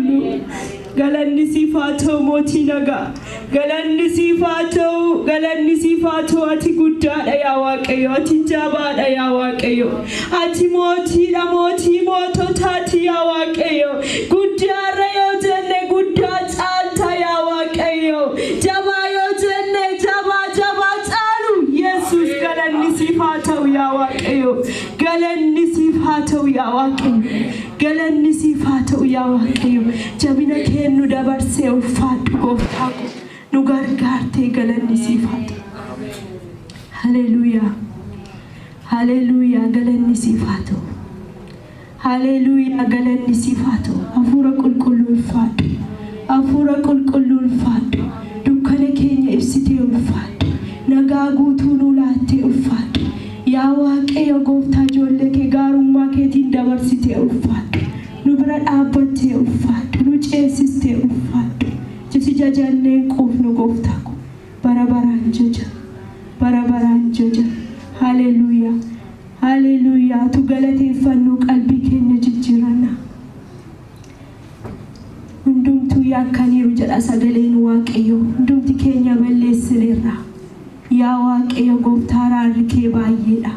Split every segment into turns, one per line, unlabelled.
Qulqulluu. Galanni siif haa ta'u, mootii nagaa. Galanni siif haa ta'u, galanni siif haa ta'u. Ati guddaadha yaa Waaqayyo, ati jabaadha yaa Waaqayyo. Ati mootiidha, mootii moototaati yaa Waaqayyo. Guddaarra yoo jenne guddaa caalta yaa Waaqayyo. Jabaa yoo jenne jabaa jabaa caalu. Yesuus, galanni siif haa ta'u yaa Waaqayyo. Galanni siif haa ta'u yaa Waaqayyo. Galanni siif haa ta'u yaa Waaqayyo. Jabina kee nu dabarsee ulfaadhu, gooftaa ko. Nu gargaartee galanni siif haa ta'u. Haleluuyaa. Haleluuyaa, galanni siif haa ta'u. Haleluuyaa, galanni siif haa ta'u. Hafuura Qulqulluu, ulfaadhu. Hafuura Qulqulluu, ulfaadhu. Dukkana keenya ibsitee ulfaadhu. Nagaa guutuu nuu laattee ulfaadhu. Yaa Waaqayyo gooftaa, ijoollee kee gaarummaa keetiin dabarsitee ulfaadhu. Nu bira dhaabbattee ulfaadhu. Nu ceesistee ulfaadhu. Si jajanneen quufnu, gooftaa ko. Bara baraan jaja. Bara baraan jaja. Haleluuyaa. Haleluuyaa. Tu galateeffannuu qalbii keenya jijjiiranna. Hundumtuu yakkaniiru jedha sagaleen Waaqayyo. Hundumti keenya balleessineerra. Yaa Waaqayyo gooftaa, araarri kee baay'eedha.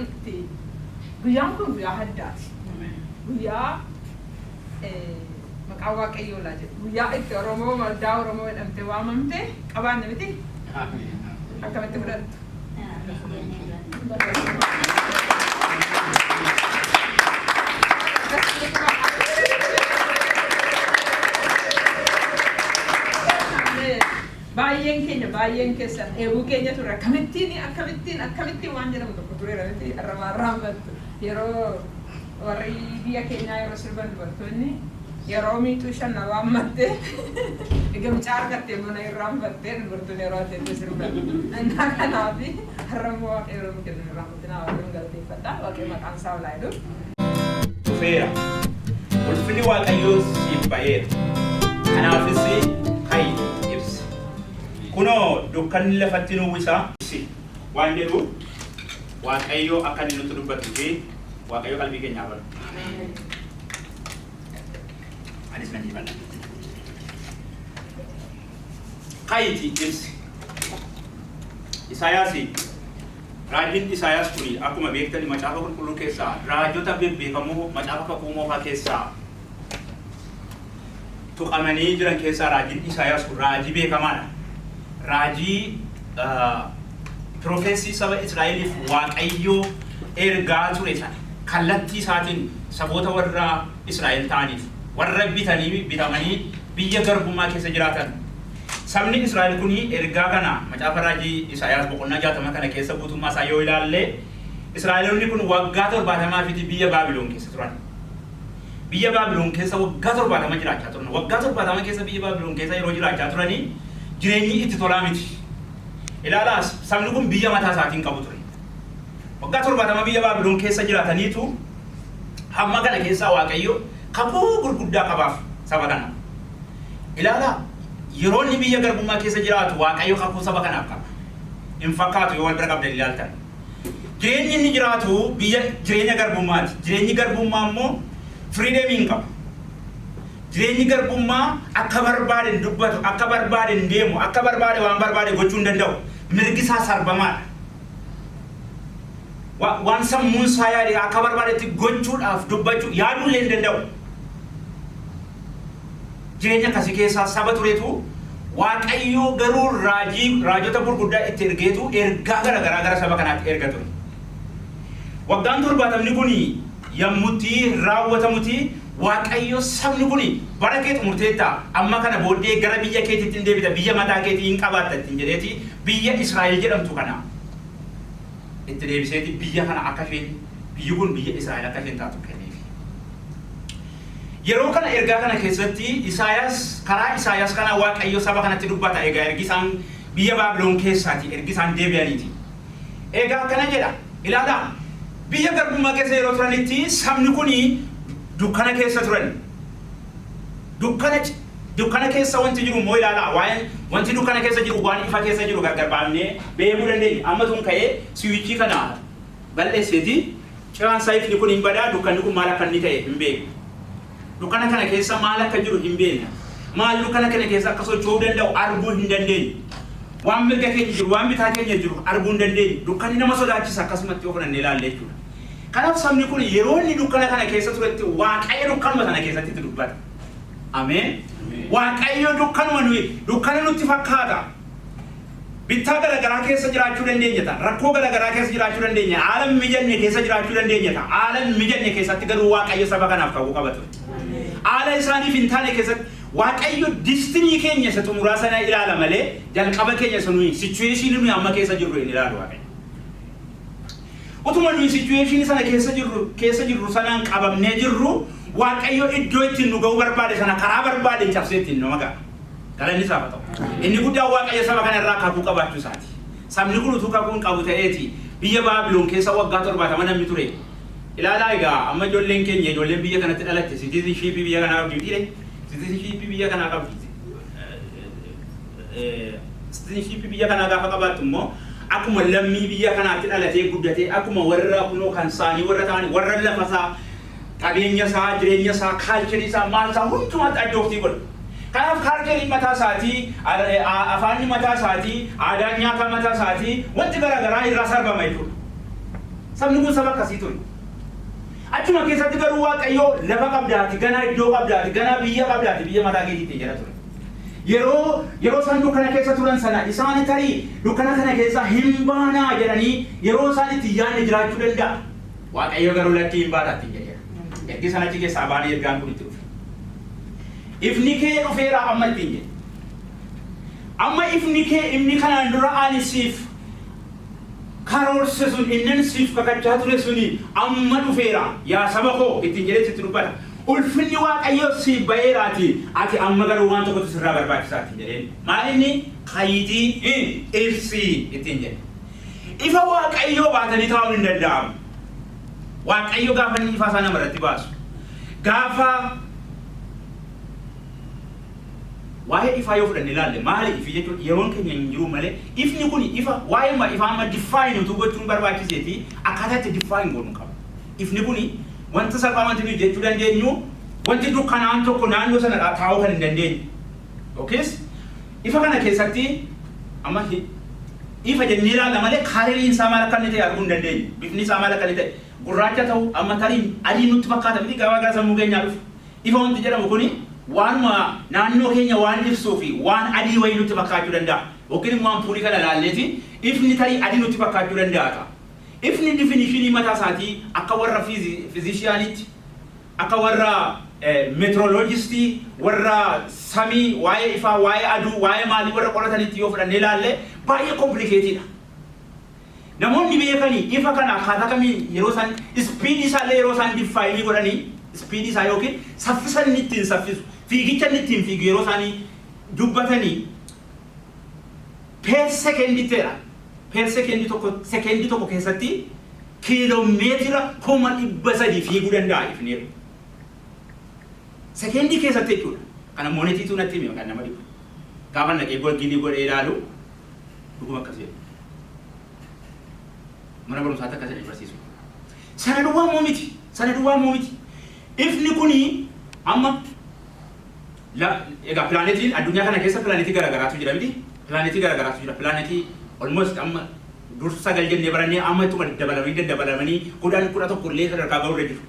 Itti guyyaan kun guyyaa addaati. Guyyaa maqaa Waaqayyoo laa jedhu. Guyyaa itti Oromoo waldaa Oromoo jedhamte waamamte qabaanne miti, akkamitti fudhattu? Baay'een keenya, baay'een keessan dheebuu keenya ture. Akkamittiin, akkamittiin, akkamittiin waan jedhamu tokko tureera miti, arramaa raammattu. Yeroo warri biyya keenyaa yeroo sirban, dubartoonni yeroo miixuu shan na waammatte, egaa mucaa argattee mana irraanfattee, dubartoonni yeroo ateetti sirban. Innaa kanaafi har'a immoo Waaqayyo yeroo nu kennu irraanfattinaa, Waaqayyoon galateeffadha. Waaqayyo maqaan isaa olaa jedhu.
Dhufeera. Ulfinni Waaqayyoo siif ba'eera. Kanaafis ka'i, ibsi. Kunoo, dukkanni lafatti nu uwwisa. Waan jedhu Waaqayyo akka inni nutti dubbatuu fi Waaqayyo qalbii keenyaa banu. Anis nan dhiibanna. Ka'iitii ibsi. Isaayaas, raajiin Isaayaas kun akkuma beektan Macaafa Qulqulluu keessaa raajota bebbeekamoo Macaafa Kakuu Moofaa keessaa tuqamanii jiran keessaa raajiin Isaayaas kun raajii beekamaadha. Raajii prophecy saba Israa'eliif Waaqayyo ergaa ture sana kallattii isaatiin saboota warra Israa'el ta'aniif, warra bitanii bitamanii biyya garbummaa keessa jiraatan. Sabni Israa'el kun ergaa kana Macaafa raajii Isaayaas boqonnaa 60 kana keessa guutummaa isaa yoo ilaalle, Israa'eloonni kun waggaa 70 fiti biyya Baabiloon keessa turan. Biyya Baabiloon keessa waggaa 70 jiraachaa turan. Waggaa 70 keessa biyya Baabiloon keessa yeroo jiraachaa turanii jireenyi itti tolaa miti. Ilaalaas, sabni kun biyya mataa isaatiin qabu ture. Waggaa 70 biyya Baabiloon keessa jiraataniitu hamma kana keessaa Waaqayyo kakuu gurguddaa qabaaf saba kana. Ilaalaa, yeroo inni biyya garbummaa keessa jiraatu Waaqayyo kakuu saba kanaaf qaba. Hin fakkaatu yoo wal bira qabdan ilaaltan. Jireenyi inni jiraatu biyya jireenya garbummaati. Jireenyi garbummaa immoo freedomii hin qabu. Jireenyi garbummaa akka barbaade hin dubbatu, akka barbaade hin deemu, akka barbaade waan barbaade gochuu hin danda'u. Mirgi isaa sarbamaadha. Waan sammuun isaa yaade akka barbaadetti gochuudhaaf, dubbachuu, yaaduu illee hin danda'u. Jireenya akkasii keessaa saba turetu Waaqayyo garuu raajii, raajota gurguddaa itti ergeetu ergaa gara garaa gara saba kanaatti erga ture. Waggaan 70n kun yommutti raawwatamuti Waaqayyo sabni kun bara kee xumurteetta, amma kana booddee gara biyya keetiitti hin deebita, biyya mataa keetii hin qabaatta ittiin jedheeti biyya Israa'el jedhamtu kana itti deebiseeti biyya kana akka isheen, biyyi kun biyya Israa'el akka isheen taatu kenneefi. Yeroo kana ergaa kana keessatti Isaayaas, karaa Isaayaas kana Waaqayyo saba kanatti dubbata. Egaa ergi isaan biyya Baabiloon keessaati ergi isaan deebi'aniiti. Egaa akkana jedha, ilaalaa, biyya garbummaa keessa yeroo turanitti sabni kun dukkana keessa turan. Dukkana keessa wanti jiru immoo, ilaalaa, waa'een wanti dukkana keessa jiru waan ifa keessa jiru gargar baafnee beekuu dandeenya. Amma tun ka'ee switchii kana balleesseeti ciraan isaa, ifni kun hin badaa, dukkanni kun maal akka inni ta'e hin beeknu. Dukkana kana keessa maal akka jiru hin beekna. Maal dukkana kana keessa akka socho'uu danda'u arguu hin dandeenyu. Waan mirga keenya jiru, waan bitaa keenya jiru arguu hin dandeenyu. Dukkanni nama sodaachisa akkasumatti yoo fudhannee ilaalle jechuudha. Kanaaf sabni kun yeroo inni dukkana kana keessa turetti Waaqayyo dukkanuma sana keessatti itti dubbata. Ameen. Waaqayyo dukkanuma nuyi dukkana nutti fakkaata. Bittaa garaagaraa keessa jiraachuu dandeenya ta'a. Rakkoo garaagaraa keessa jiraachuu dandeenya. Haala hin mijanne keessa jiraachuu dandeenya ta'a. Haala hin mijanne keessatti garuu Waaqayyo saba kanaaf kakuu qaba ture. Haala isaaniif hin taane keessatti Waaqayyo destiny keenya isa xumuraa sana ilaala malee jalqaba keenya isa nuyi situationii nuyi amma keessa jirru hin ilaalu Waaqayyo. Utuma nuyi situationii sana keessa jirru sanaan qabamnee jirru, Waaqayyo iddoo ittiin nu ga'uu barbaade sana karaa barbaade cabsee ittiin nama ga'a. Galanni isaaf haa ta'u. Inni guddaan Waaqayyo saba kana irraa kakuu qabaachuu isaati. Sabni kun utuu kakuu hin qabu ta'eeti biyya Baabiloon keessa waggaa 70 namni ture. Ilaalaa, egaa amma ijoolleen keenya, ijoolleen biyya kanatti dhalatte citizenshipii biyya kanaa qabdi mitiire? Citizenshipii biyya kanaa qabdi. Citizenshipii biyya kanaa gaafa qabaattu immoo akkuma lammii biyya kanaatti dhalatee guddatee, akkuma warra kunoo kan isaanii warra ta'an, warra lafa isaa, qabeenya isaa, jireenya isaa, culturii isaa, maal isaa hundumaatti adoptii godha. Kanaaf culturii mataa isaatii, afaanni mataa isaatii, aadaan nyaataa mataa isaatii, wanti garaagaraa irraa sarbama jechuudha. Sabni kun saba akkasii ture. Achuma keessatti garuu Waaqayyoo lafa qabdaati, ganaa iddoo qabdaati, ganaa biyya qabdaati, biyya mataa keetiitti jedha ture. Yeroo isaan dukkana keessa turan sana isaan tarii dukkana kana keessa hin baanaa jedhanii yeroo isaan itti yaadne jiraachuu danda'a. Waaqayyo garuu lakkii, hin baataatti hin jedheera. Ergi sana achi keessaa baanee ergaan kun itti dhufe. Ifni kee dhufeera amma ittiin jedhe. Amma ifni kee inni kanaan dura ani siif karoorse sun, inni siif kakachaa ture suni amma dhufeera, yaa saba koo ittiin jedhee sitti dubbata. Ulfinni Waaqayyoo siif ba'eeraati. Ati amma garuu waan tokkotu sirraa barbaachisaa ittiin jedheen. Maal inni? Kayitii ibsii ittiin jedhe. Ifa Waaqayyoo baatanii taa'uun hin danda'amu. Waaqayyo gaafa inni ifa isaa namarratti baasu. Gaafa waa'ee ifaa yoo fudhanne ilaalle, maali ifi jechuun, yeroon keenya hin jiru malee, ifni kun ifa waa'ee ifaa amma define utuu gochuun barbaachiseeti akkaataa itti define goonu qaba. Ifni kun wanta salphaa wanti nuyi jechuu dandeenyu, wanti dukkanaan tokko naannoo sana taa'uu kan hin dandeenye. Yookiis ifa kana keessatti amma ifa jennee ilaalla malee coloriin isaa maal akka inni ta'e arguu hin dandeenyu. Bifni isaa maal akka inni ta'e, gurraacha ta'u, amma tarii adii nutti fakkaata miti gabaa gara sammuu keenyaa dhufu. Ifa wanti jedhamu kuni waanuma naannoo keenya waan ibsuu fi waan adii wayii nutti fakkaachuu danda'a. Yookiin immoo ampuulii kana ilaalleeti ifni tarii adii nutti fakkaachuu danda'a ta'a. Ifni definitionii mataa isaatii akka warra physicianitti, akka warra meteorologistii, warra samii, waa'ee ifaa, waa'ee aduu, waa'ee maalii warra qoratanitti yoo fudhannee ilaalle, baay'ee complicatedha. Namoonni beekanii ifa kana akkaataa kamiin yeroo isaan speedii isaallee yeroo isaan defineii godhanii, speedii isaa yookiin saffisa inni ittiin saffisu, fiigicha inni ittiin fiigu yeroo isaanii dubbatanii, per secondittidha. Per secondii tokko, secondii tokko keessatti kiiloomeetira 300,000 fiiguu danda'a ifneeru. Secondii keessatti jechuudha. Kana moonetiitu natti hime, kan nama dhibu. Gaafa naqee Googleii godhee ilaalu dhuguma akkas jedhu. Mana barumsaatti akkas jedhanii barsiisu. Sana duwwaa immoo miti. Sana duwwaa immoo miti. Ifni kuni amma egaa pilaanetiin addunyaa kana keessa pilaanetii garaagaraatu jira miti. Pilaanetii garaagaraatu jira. Pilaanetii almost amma dur sagal jennee barannee, amma ittuma daddabalamanii daddabalamanii 10, 11 illee sadarkaa ga'uu irra jiru.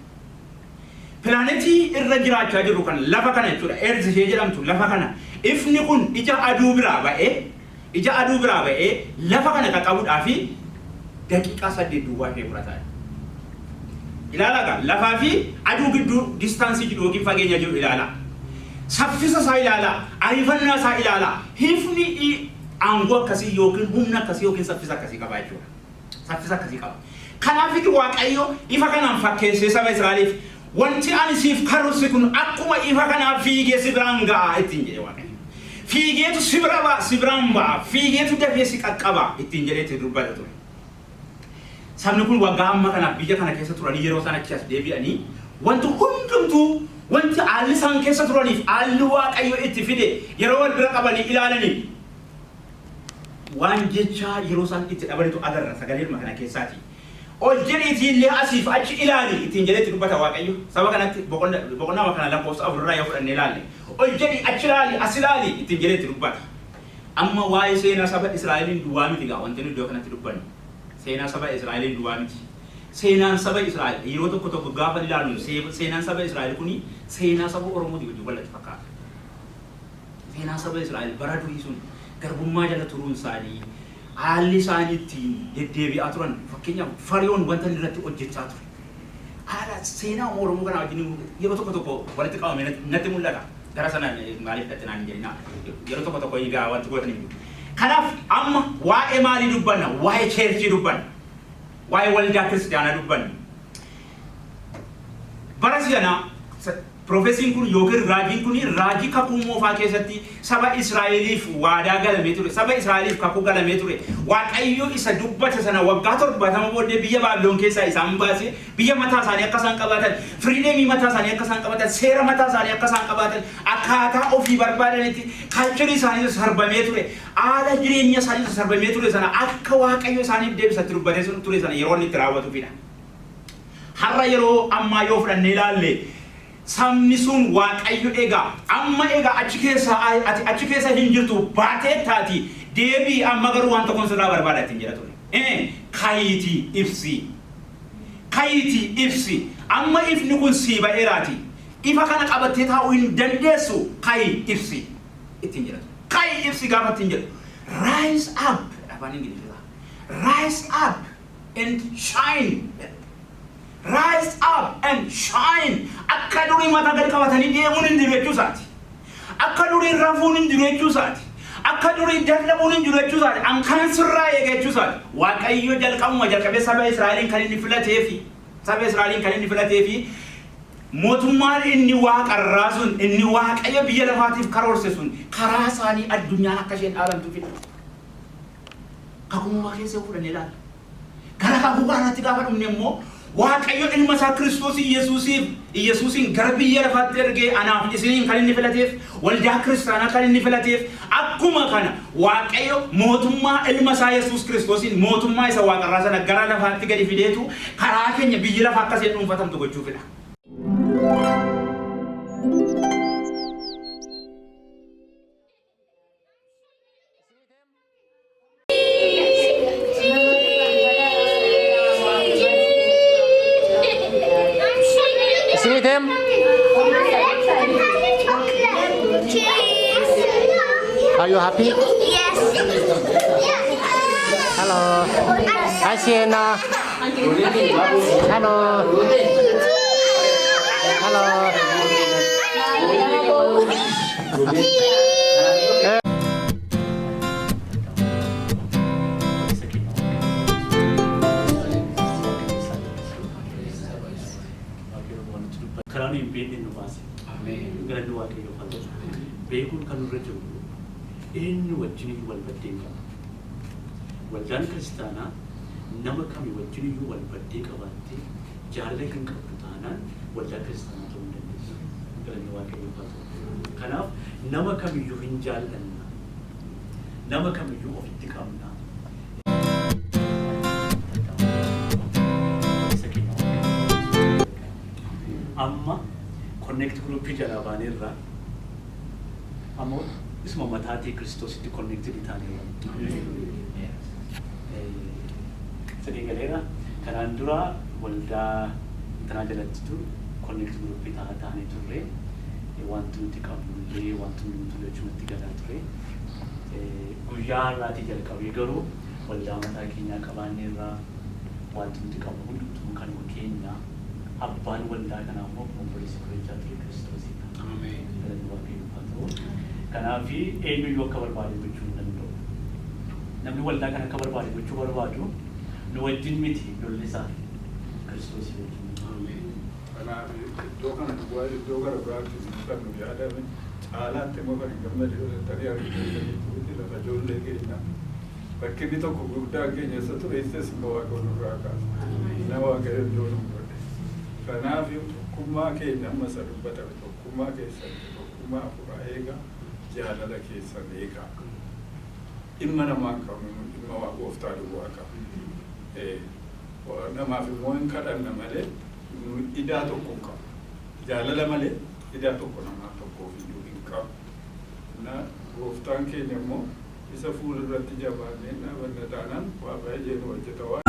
Pilaanetii irra jiraachaa jirru kan lafa kana jechuudha. Earth ishee jedhamtu lafa kana. Ifni kun ija aduu biraa ba'ee lafa kana qaqqabuudhaa fi daqiiqaa 8 duwwaa ishee fudhata. Ilaalaa gaa, lafaa fi aduu gidduu distanceii jiru yookiin fageenya jiru ilaalaa. Saffisa isaa ilaalaa, ariifannaa isaa ilaalaa. Ifni aangoo akkasii yookiin humna akkasii yookiin saffisa akkasii qaba jechuudha. Saffisa akkasii qaba. Kanaafiti Waaqayyo ifa kanaan fakkeessee saba Israa'eliif, wanti ani siif karoorse kun akkuma ifa kanaa fiigee si biraan ga'a ittiin jedhe Waaqayyo. Fiigeetu si bira ba'a, si biraan ba'a, fiigeetu dafee si qaqqaba ittiin jedhee itti dubbata ture. Sabni kun waggaa amma kanaaf biyya kana keessa turanii yeroo isaan achi as deebi'anii, wanti hundumtuu, wanti haalli isaan keessa turaniif haalli Waaqayyo itti fide yeroo wal bira qabanii ilaalanii, waan jechaa yeroo isaan itti dhabanitu agarra sagaleedhuma kana keessaati. Ol jedhiitii illee asiif achi ilaali ittiin jedhee itti dubbata Waaqayyo. Saba kanatti boqonnaa kana lakkoofsa 4rraa yoo fudhannee ilaalle. Ol jedhi, achi ilaali, as ilaali ittiin jedhee itti dubbata. Amma waa'ee seenaa saba Israa'eliin duwwaa miti gaa wanti nu iddoo kanatti dubbannu. Seenaa saba Israa'eliin duwwaa miti. Seenaan saba Israa'el yeroo tokko tokko gaafa ilaallu, seenaan saba Israa'el kuni seenaa saba Oromooti wajjin walitti fakkaata. Seenaan saba Israa'el bara durii sun garbummaa jala turuun isaanii, haalli isaanii ittiin deddeebi'aa turan, fakkeenyaaf Fariyoon wanta inni irratti hojjechaa ture. Haala seenaa Oromoo kanaa wajjin yeroo tokko tokko walitti qabamee natti mul'ata. Gara sana maaliif dhatti naan hin jedhinaa. Yeroo tokko tokko egaa wanti gootan hin jiru. Kanaaf amma waa'ee maalii dubbanna? Waa'ee churchii dubbanna. Waa'ee waldaa kiristaanaa dubbanna. Bara si'anaa prophecyn kun yookiin raajiin kun raajii Kakuu Moofaa keessatti saba Israa'eliif waadaa galamee ture. Saba Israa'eliif kakuu galamee ture. Waaqayyo isa dubbate sana waggaa 70 booddee biyya Baabiloon keessaa isaan baase, biyya mataa isaanii akka isaan qabaatan, freedomii mataa isaanii akka isaan qabaatan, seera mataa isaanii akka isaan qabaatan, akkaataa ofii barbaadanitti cultureii isaanii sarbamee ture. Haala jireenya isaanii sarbamee ture sana akka Waaqayyo isaaniif deebisatti dubbatee ture sana yeroo inni itti raawwatuufidha. Har'a yeroo ammaa yoo fudhannee ilaalle, sabni sun Waaqayyo egaa amma egaa achi keessa, ati achi keessa hin jirtu, baatee taati, deebii, amma garuu waan tokkoon sirraa barbaada ittiin jedha ture. Kayiitii ibsii. Ka'iitii ibsi. Amma ifni kun sii ba'eeraati. Ifa kana qabattee taa'uu hin dandeessu. Ka'i ibsi ittiin jedhatu. Ka'i ibsi gaafa ittiin jedhu. Rise up, afaan Ingiliffaa. Rise up and shine. Rise up and shine. Akka durii mataa gadi qabatanii deemuun hin jiru jechuu isaati. Akka durii rafuun hin jiru jechuu isaati. Akka durii dadhabuun hin jiru jechuu isaati. An kan sirraa eega jechuu isaati. Waaqayyo jalqabuma jalqabee saba Israa'eliin kan inni filatee fi saba Israa'eliin kan inni filatee fi mootummaan inni waaqarraa sun, inni Waaqayyo biyya lafaatiif karoorse sun, karaa isaanii addunyaan akka isheen dhaalamtu fida. Kakuu keessa fudhannee ilaalla. Gara kakuu haaraatti gaafa dhumne immoo, Waaqayyo ilma isaa Kiristoos Iyesuusiif Iyesuusiin gara biyya lafaatti ergee anaaf isiniin kan inni filateef, waldaa kiristaanaa kan inni filateef, akkuma kana Waaqayyo mootummaa ilma isaa Yesuus Kiristoosiin, mootummaa isa waaqarraa sana gara lafaatti gadi fideetu karaa keenya biyyi lafaa akka isheen dhuunfatamtu gochuufidha.
Isiniitem?
Cheese.
Are you happy?
Yes.
Hello. Hi, Sienna. Hello. Hello.
Karaa nuyi hin beekne nu baase. Galanni Waaqayyoof haa ta'u. Beekuun kan nurra jiru, eenyu wajjin wal baddee hin qabu. Waldaan kiristaanaa nama kami wajjin iyyuu wal baddee qabaattee jaalala kan qabdu taanaan waldaa kiristaanaa ta'uu hin dandeessu. Galanni Waaqayyoof haa ta'u. Kanaaf nama kamiyyuu hin jaallanna. Nama kamiyyuu ofitti qabna. Isa keenya. Amma connect group jalaa baaneerra, amma isuma mataatii Kiristoositti connected taaneerra. Sadii galeera. Kanaan dura waldaa intanaa jalatti ture connect group taanee turre, wanti nuti qabnu illee wanti nuti jechuun galaa ture. Guyyaa har'aatii jalqabee garuu waldaa mataa keenyaa qabaanneerra. Wanti nuti qabnu hundumtuu kanuma keenya. Abbaan waldaa kanaa immoo obboleessa qorichaa ture Kiristoosidha. Galanni Waaqayyoof haa ta'u. Kanaaf eenyuyyuu akka barbaade gochuu hin danda'u. Namni waldaa kana akka barbaade gochuu barbaadu nu wajjin miti, lolli isaa Kiristoosii wajjin.
Kanaaf iddoo kana duwwaa iddoo gara biraatti kan nu yaadame caalaatti immoo kan hin gammade tarii argitanii lafa ijoollee keenya rakkinni tokko guddaan keenya isa ture, isas immoo Waaqa nurraa kaasa. Nama Waaqayyo iddoo nu godhe. Kanaaf tokkummaa keenya amma isa dubbatame, tokkummaa keessan, tokkummaa hafuuraa eegaa, jaalala keessan eegaa. Dhimma namaa hin qabnu, dhimma waa gooftaa duwwaa qaba. Namaaf immoo hin kadhanna malee nu idaa tokko hin qabu. Jaalala malee idaa tokko namaa tokkoof iyyuu hin qabu. Na gooftaan keenya immoo isa fuulduratti jabaannee dhaabanna taanaan waa baay'ee nu hojjeta waan.